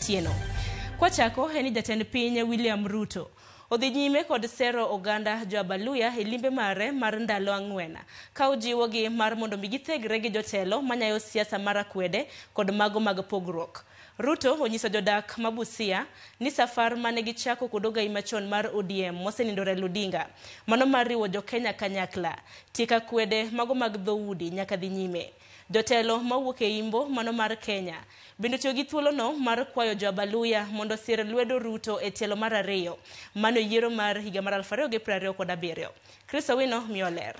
Atieno. Kwachako en ni jatend piny William Ruto odhi nyime kod sero oganda jo Abaluya e limbe mare mar ndalo 4 ka ojiwogi mar mondo mi githegre gi jotelo manyayo siasa mar akwede kod mago mag pogruok. Ruto onyiso jodak ma Busia ni safar mane gichako kod ogai machon mar ODM mosenindo Raila Odinga, mano mar riwo jo Kenya kanyakla, tieko akwede mago mag dhoudi nyaka dhi nyime. Jotelo mawuok e imbo mano mar Kenya bende otiyo gi thuolono mar kwayo jo Abaluya mondo osir lwedo Ruto e tielo mar 2 mano yiero mar higa mar 2027. Chris Owino miyo ler.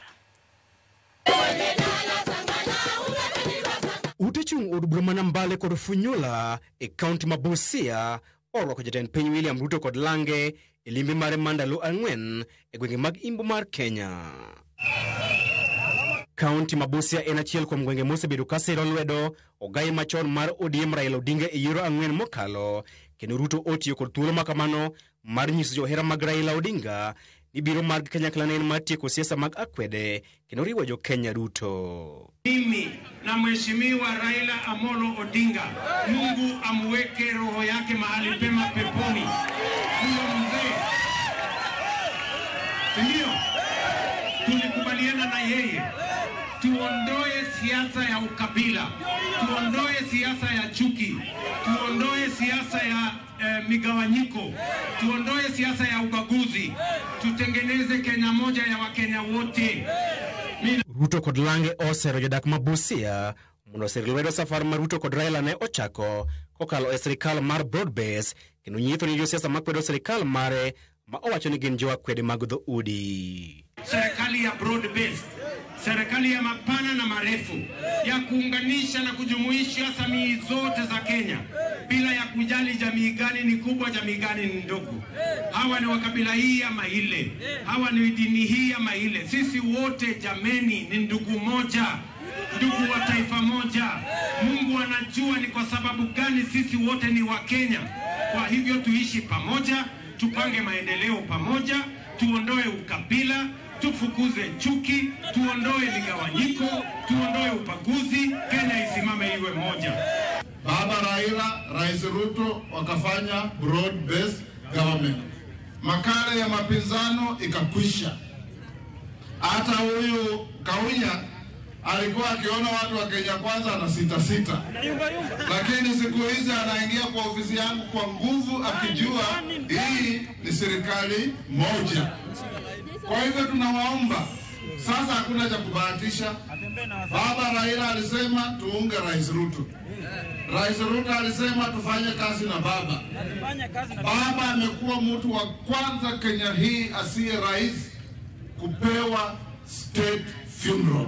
Ute chung' od bura ma Nambale kod Funyula e kaunti ma Busia orwako jatend piny William Ruto kod lange e limbe mare mar ndalo 4 e gwenge mag imbo mar Kenya. Kaunti ma Busia en achiel kuom gwenge mosebedo ka siro lwedo ogai machon mar ODM Raila Odinga e yiero 4 mokalo, kendo Ruto otiyo kod thuolo ma kamano mar nyiso johera mag Raila Odinga ni biro mar kanyakla ne en mar tieko siasa mag akwede kendo riwo jo Kenya duto. Mimi na Mheshimiwa Raila Amolo Odinga, Mungu amweke roho yake mahali pema peponi. Huyo mzee, ndio tulikubaliana na yeye tuondoe siasa ya ukabila, tuondoe siasa ya chuki, tuondoe siasa ya migawanyiko, tuondoe siasa ya ubaguzi, tutengeneze Kenya moja ya Wakenya wote. Ruto kod lange osero jodak ma Busia mondo osir lwedo safar ma Ruto kod Raila ne ochako kokalo e sirikal mar broad base, kendo nyiso ni josiasa makwedo sirikal mare ma owacho ni gin jo akwede mag dhoudi. Serikali ya broad base, serikali ya mapana na marefu, ya kuunganisha na kujumuisha jamii zote za Kenya bila ya kujali jamii gani ni kubwa, jamii gani ni ndogo, hawa ni wa kabila hii ama ile, hawa ni dini hii ama ile. Sisi wote jameni ni ndugu moja, ndugu wa taifa moja. Mungu anajua ni kwa sababu gani sisi wote ni wa Kenya. Kwa hivyo tuishi pamoja, tupange maendeleo pamoja, tuondoe ukabila, tufukuze chuki, tuondoe migawanyiko, tuondoe ubaguzi. Kenya isimame iwe moja. Baba Raila, Rais Ruto wakafanya broad based government. Makala ya mapinzano ikakwisha. Hata huyu Kaunya alikuwa akiona watu wa Kenya Kwanza na sita sita, lakini siku hizi anaingia kwa ofisi yangu kwa nguvu akijua hii ni serikali moja. Kwa hivyo tunawaomba sasa, hakuna cha kubahatisha. Baba Raila alisema tuunge Rais Ruto. Rais Ruto alisema tufanye kazi na baba. Baba amekuwa mtu wa kwanza Kenya hii asiye rais kupewa state funeral,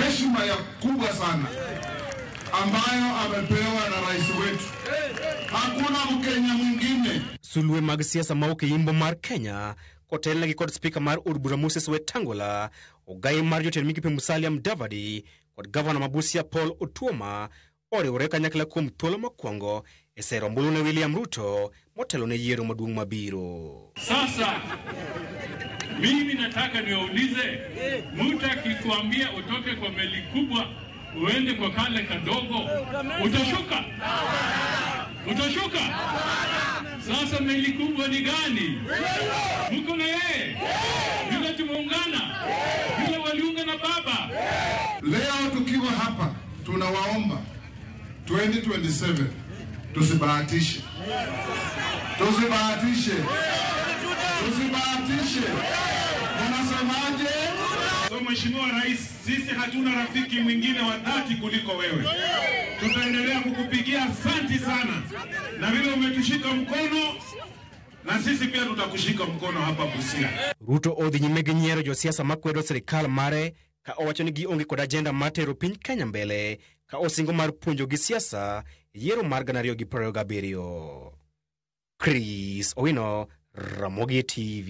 heshima ya kubwa sana ambayo amepewa na rais wetu. Hakuna Mkenya mwingine. Sulwe mag siasa ma ok e imbo mar Kenya kotelnegi kod spika mar od bura Moses Wetangula, ogai mar jotend migepe Musalia Mudavadi kod gavana ma Busia Paul Otuoma oriwore kanyakla kuom thuolo mokwongo e sero ombulu ne William Ruto motelo ne yiero maduong' mabiro. Sasa mimi nataka niwaulize, mtu akikuambia utoke kwa meli kubwa uende kwa kale kadogo, utashuka? Utashuka? Sasa meli kubwa ni gani? Mko na yeye? Yule tumeungana, yule waliunga na baba. Leo tukiwa hapa tunawaomba 2027 tusibahatishe. Tusibahatishe. Tusibahatishe. Unasemaje? So Mheshimiwa Rais, sisi hatuna rafiki mwingine wa dhati kuliko wewe. Tutaendelea kukupigia asanti sana. Na vile umetushika mkono, na sisi pia tutakushika mkono hapa Busia. Ruto odhi nyime gi nyiero josiasa makwedo sirikal mare ka owacho ni gionge kod ajenda mar tero piny Kenya mbele ka osingo mar puonjo gi siasa e yiero mar 2027. Chris Owino, Ramogi TV.